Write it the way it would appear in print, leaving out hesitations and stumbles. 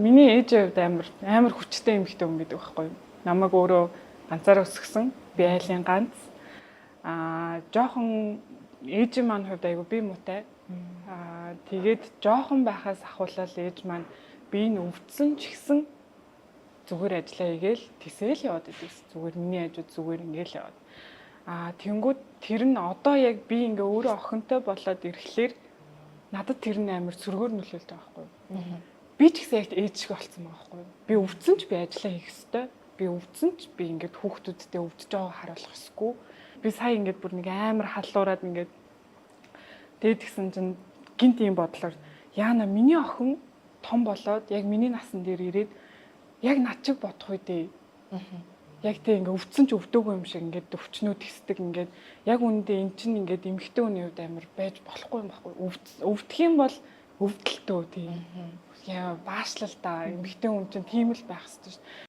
Миний ээжийн хувьд амар амар хүчтэй эмэгтэй хүн гэдэг байхгүй юу? Намайг өөрөө ганцаараа өсгсөн. Би айлын ганц. Жоохон ээжийн маань хувьд айгүй би муутай. Тэгээд жоохон байхаас ахуулаад ээж маань би энэ өвдсөн ч гэсэн зүгээр ажиллаа хийгээл тэсээл яваад идэв. Зүгээр миний хажууд зүгээр ингээл яваад. Тэнгүүд тэр нь одоо яг би ингээ өөрөө охинтой болоод ирэхлээр надад тэр нь амар сөргөөр нөлөөлдөг байхгүй юу? Би ч гэсэн яг ээж шиг болцсон байгаа байхгүй юу? Би өвдсөн ч би ажиллаа хийх ёстой. Би өвдсөн ч би ингээд хүүхдүүдтэй өвдөж байгааг харуулах ёсгүй. Би сая ингээд бүр нэг амар халуураад ингээд тэгээд гисэн чинь гинт ийм бодлоор яана, миний охин том болоод яг миний насан дээр ирээд яг над чиг бодох үү дээ. Яг тэг ингээ өвдсөн ч өвдөөгүй юм шиг ингээд өвчнүүд тэсдэг, ингээд яг үүндээ эн чинь ингээд эмэгтэй хүний хувьд амар байж болохгүй юм байхгүй. Өвдөх юм бол өвдөлтөө тийм. Яа, баашлал та, эмэгтэй хүн чинь тийм л байх хэрэгтэй шүү.